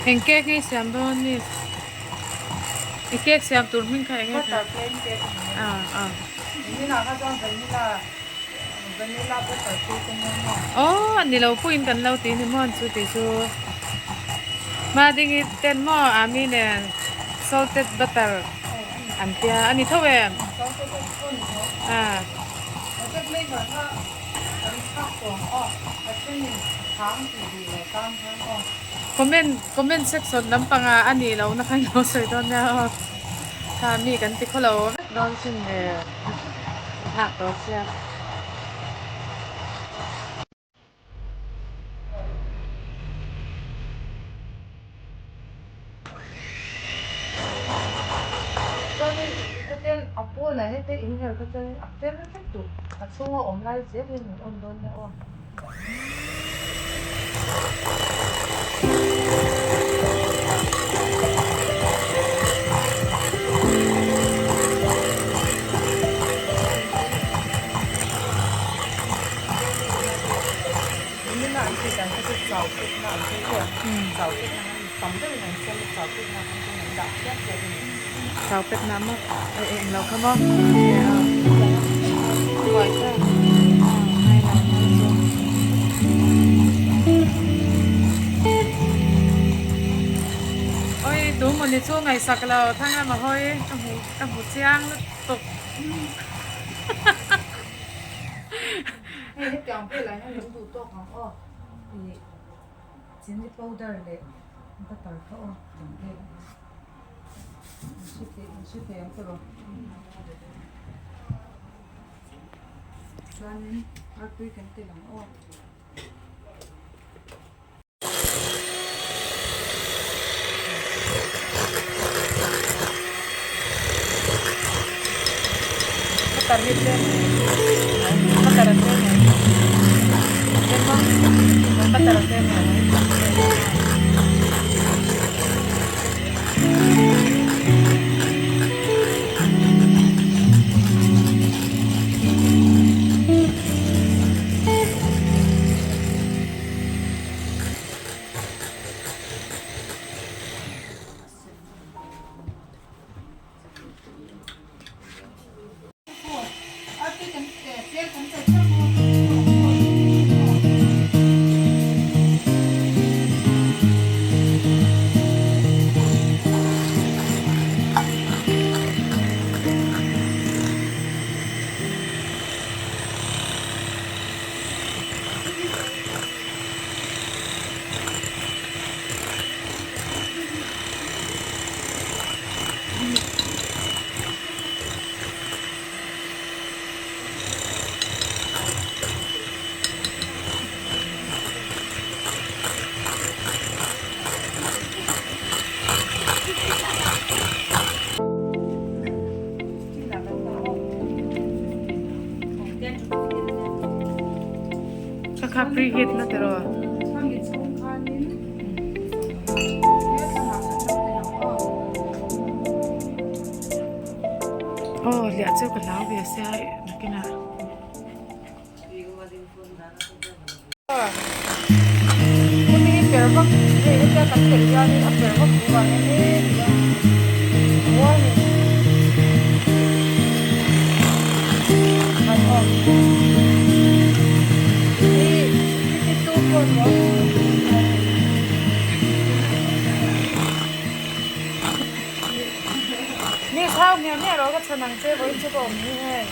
Eng cake nge i siam dawn miss? I cake siam tur hming kha eng nge Butter plain cake a ni a. Ah ah. Vanilla kha chuan vanilla vanilla butter cake a nia maw? Aw a ni lo pawhin kan lo ti ni maw an chu tih chu. Madingi ten maw Ami nen salted butter an tia a ni tho em? Salted pawh ni tho. Ah. Salted flavor kha kan thlak tawh ang aw. A thenin a chhang tih duh lo tan khan aw. Comment comment section lampangah a nih lohna kha ilo sawi dawn nia aw. Kha mi kan ti khawlo vek dawn sin le a nghak tawh sia. Chuanin hetiang a pawnah hetiang in her kha chuanin a fer vek duh a chhunga awm lai zel hian min awn dawn nia aw. Nimin a an tih dan kha chu chau pek na an sawi teh a, chau pek na khan tam deuhin an siam a, chau pek na khan chuan an dah phian phian a ni. Chau pek na maw? Eh eng lo kha maw? Buai ta. Ngai lo ngai chu. Oi tu mawni chu ngaihsak lo thang lama hawi ka hmu ka hmu chiang lutuk. Hei hetiang velah hian min duh tawk ang aw ih chilli powder leh butter kha aw tiang velah hian in hre thei in hre thei ang tawh chuanin artui kan tel ang aw. Butter hi tlem butter a tlem em tlem maw butter a tlem em. Kha kha preheat na tiraw? Aw liah chu ka hlau ve sia nakinah. Hemi hi per vak hei hetia kan tel hianin a per vak duh vang hian heti a warning an awm hi 52.1 Ni chau hmiah hmiah rawh ka chhan ang che vawiin chu ka awm hi hei.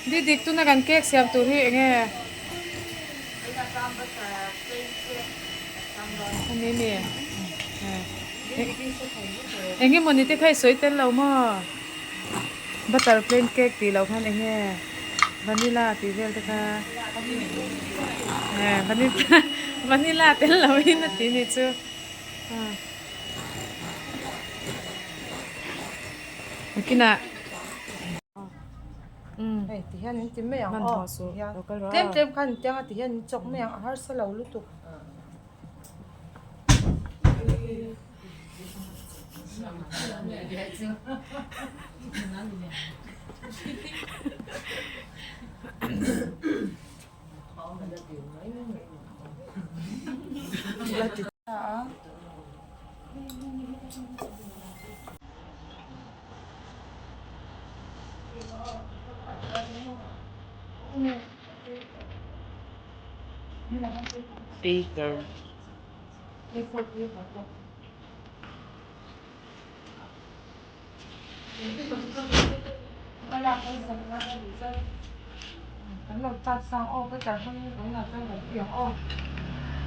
Di dik tuna kan cake siam tur hi enge ani mi enge mawni te kha i sawi tel lo maw? Butter plain cake tih loh khan eng nge vanilla tih vel te kha eh vanilla vanilla tel lo in a ti nih chu nakinah Hei ti hian in ti mai ang aw tlem tlem khan in tiang a ti hian in chawk mai ang a harsa lo lutuk. Speaker. Kan lo chat sang aw butter hmangin tunah chuan kan ti ang aw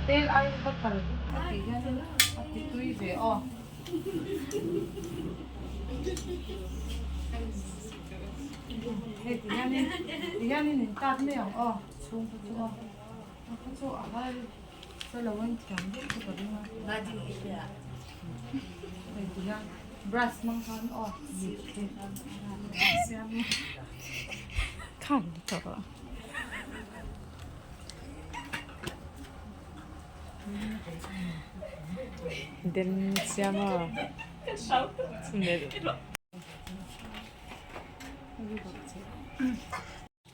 tel aiin butter a tih hian a ti tui ve aw. Hei ti hianin ti hianin in tat mai ang aw chhung te chu aw a kha chu a har sa lo a inthiam deuh chu ka ring a hei ti hian brush hmang khan aw siam khan tawh. Den siam a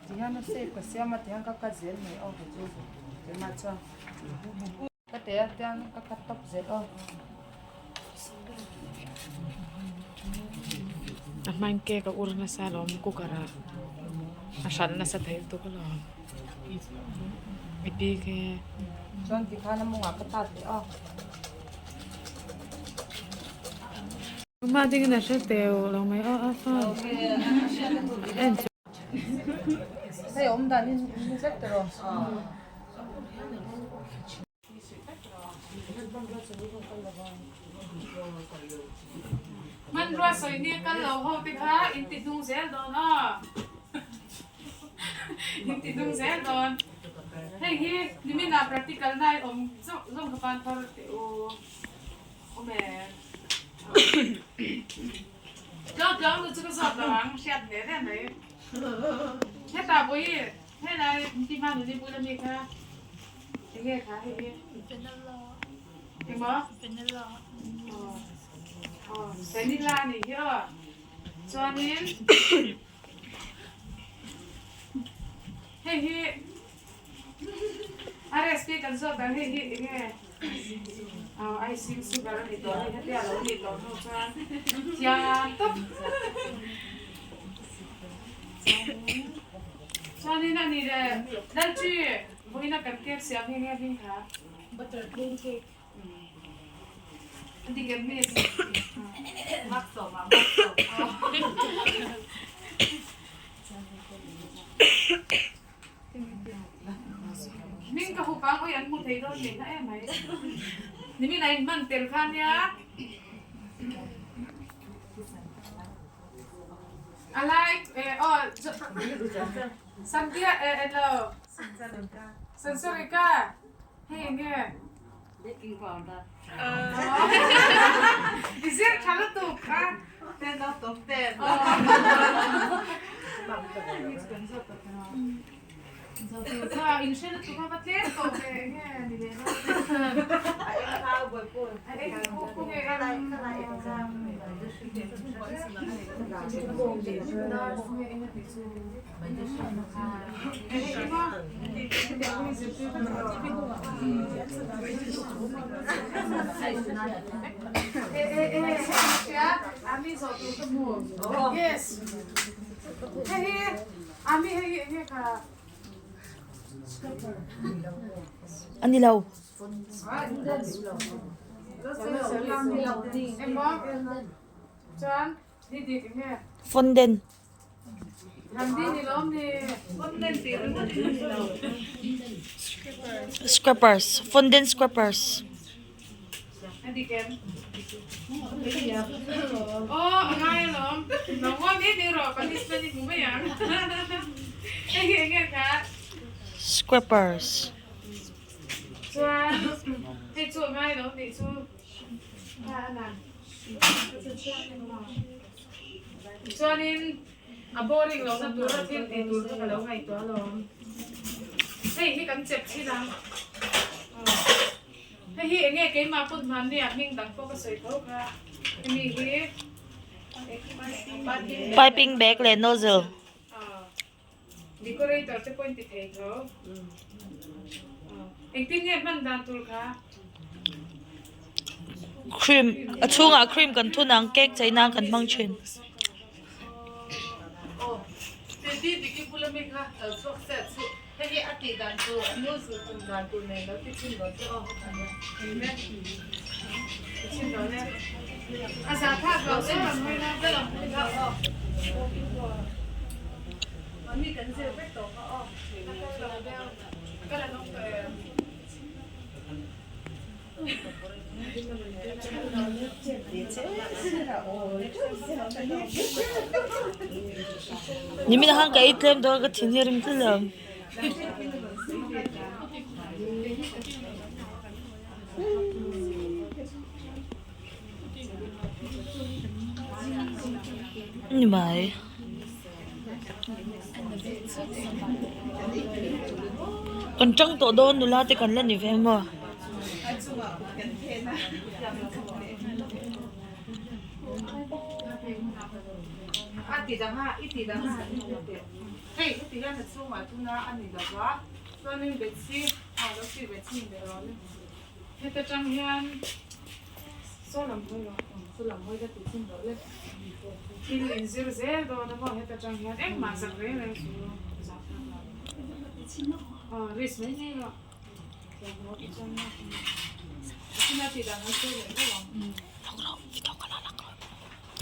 Ti hian a shape ka siam a ti hian ka cut zel mai aw kei chu keimah chuan ka teh a tiang ka cut tawp zel aw. A hmain cake a ur nasa alawm cooker ah a hralh nasa thei lutuk alawm i pi khi. Chuan tikhan a mawngah ka tat leh a. Mah ding in a hre teu lo mai aw a phone en chu. Hei awm dan in ni zet tawh rawh. Hmanrua sawi nia kal lo ho te kha in ti hnung zel dawn aw. In ti hnung zel dawn. Hei hi nimin ah practical na in awm zawng zawng ka pan thar teh u. Awm e. Tlawng tlawng nu chu ka zawt lo ang hriat ve ve mai. Hetah vawi helai ti hma nuni bula mi kha enge kha hei hi. Engmaw? Vanilla. Aw vanilla a nih hi aw. Chuanin hei hi a recipe kan zawt ang hei hi enge aw icing sugar a ni tawh hei hetia lo nih tawh hnu chuan thiam tawp chuanin a ni le Lalṭi vawiina kan cake siam hi enge hming kha Butter plain cake. Hming ka hup ang ui an hmu thei dawn leh na em mai. Nimin a in hman tel kha nia. A lai eh aw Santia eh hello. Sansarika. Hei enge? Baking powder. I zir tha lutuk a. 10 out of 10. In hre lutuk a va tlem tawh ve enge ni leh dawn. A eng kha buai pawh. A eng kha nge A ni lo. Fondant. Scrapers. Fondant scrapers. mai mai rawh punishment i hmu mai ang. Hei hi enge kha? Scrappers. Chuan hei chu a ngai lo nih chu kha a na. Chuanin a boring lohna tura thil tih tur kha ka lo ngaihtuah alawm. Hei hi kan chep thin ang. Hei hi enge keimah pawn hmanni ah hming dang pawh ka sawi tho kha. Hemi hi piping bag leh nozzle. Decorator te pawh in ti thei tho. Engtin nge hman dan tur kha? Cream, a chhungah cream kan thun ang, cake chei nan kan hmang thin. Nimin a han ka ei tlem dawn ka thin hi a rim tlat lo. Ni mai. Kan tang tawh dawn nula te kan la ni ve maw? Heta tang hian saw lam hawi rawh saw lam hawi ka tih chin rawh le thil in zir zel dawn a maw heta tang hian engmah zak reng reng chu zah thlak lo aw risk mai mai rawh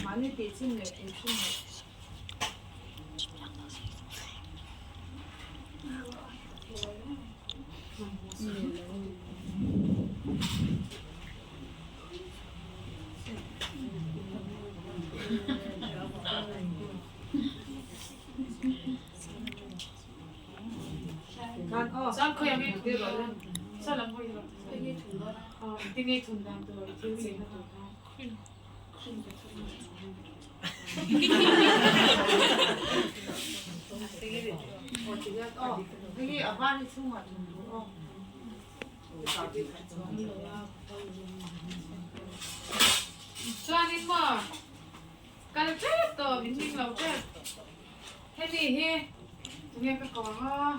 mahni tih chin leh tih chin leh. Chuanin maw kal tep tawh min hming lo tep hemi hi tunge ka ko ang aw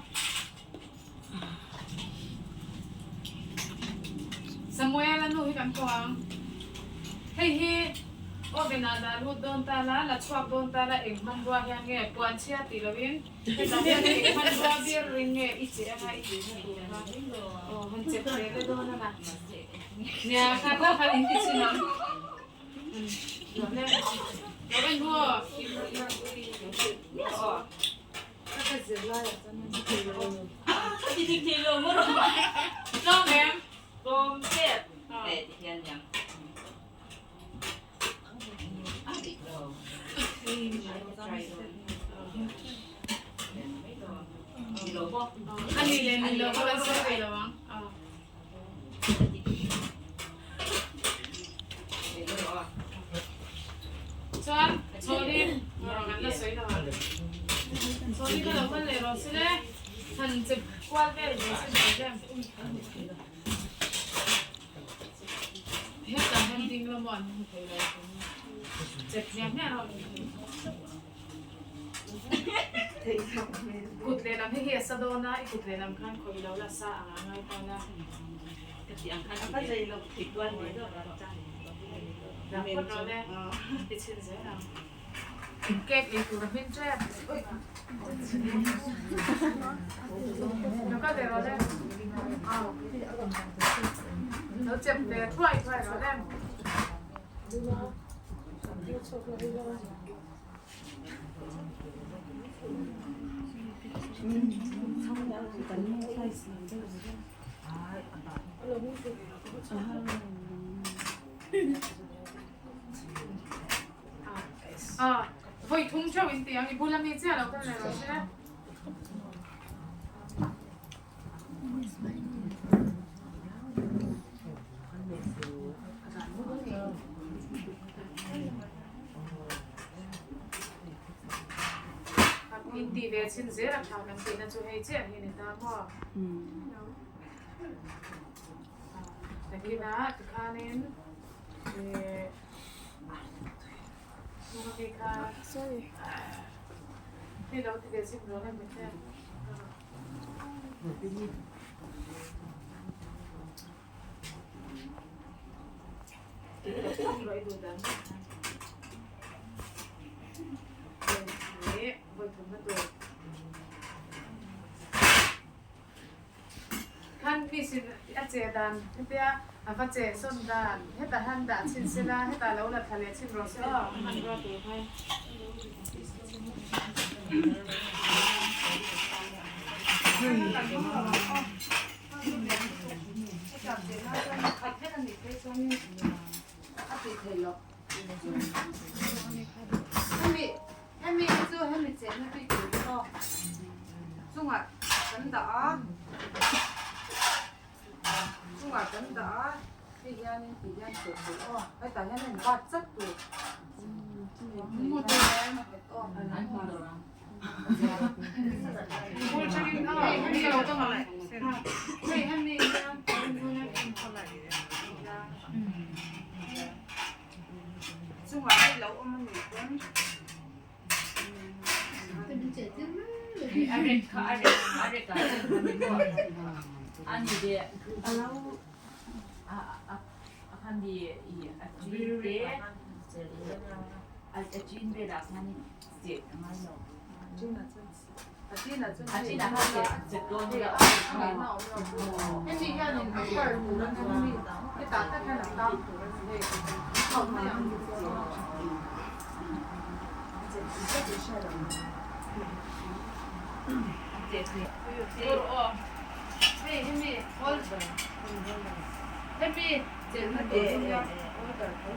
Samuel a nu hi kan ko ang hei hi oven ah dah lut dawn ta la la chhuak dawn ta la eng hmanrua hian nge puan chhia tih lovin hetah hian eng hmanrua ber ring nge i che anga i tihna tur kha aw han chep ve ve dawn a na nia kha kha kha in ti chhin ang. Chuan chhawlin an la sawi lo ang. Chhawlin kha lo kal leh rawh se le. Han che kual vel ve se zel hian. Hetah hian ding la maw an hmu thei lo. Chep hmiah hmiah rawh. Kut lehlam hei hi a sa dawn a, i kut lehlam khan khawih lo la sa ang a ngai dawn a. Dah phawt rawh le, ti chhin zel ang. Cake ei tur a hmin tep. Lo kal ve rawh le. Lo chep ve thuai thuai rawh le. Vawi thum theuh in ti ang, i bula mi chiah lo kal leh rawh se. In tih ve chin zel a tha kan tihna chu hei chiah hi a ni ta maw? Takinah tikhanin ih chunga mi kha hei lo ti ve chin dawn a mi te. Khan piece in a che dan hetia a va che sawn dan hetah hian dah chhin sela hetah lo la thla leh chhin rawh se aw a hmanrua tur khan. Hemi chu hemi chenna bik tur hi aw chungah kan dah a chungah kan dah a hei hianin ti hian cheh tur aw hetah hian a inbat chat tur Chungah hei lo awm a nih pawn Hemi hianin a kar tur a ni a, hetah tak hian a tang tur a ni hei chho mai ang chu Hei hemi holder hemi chelhna tur chu nia holder tho.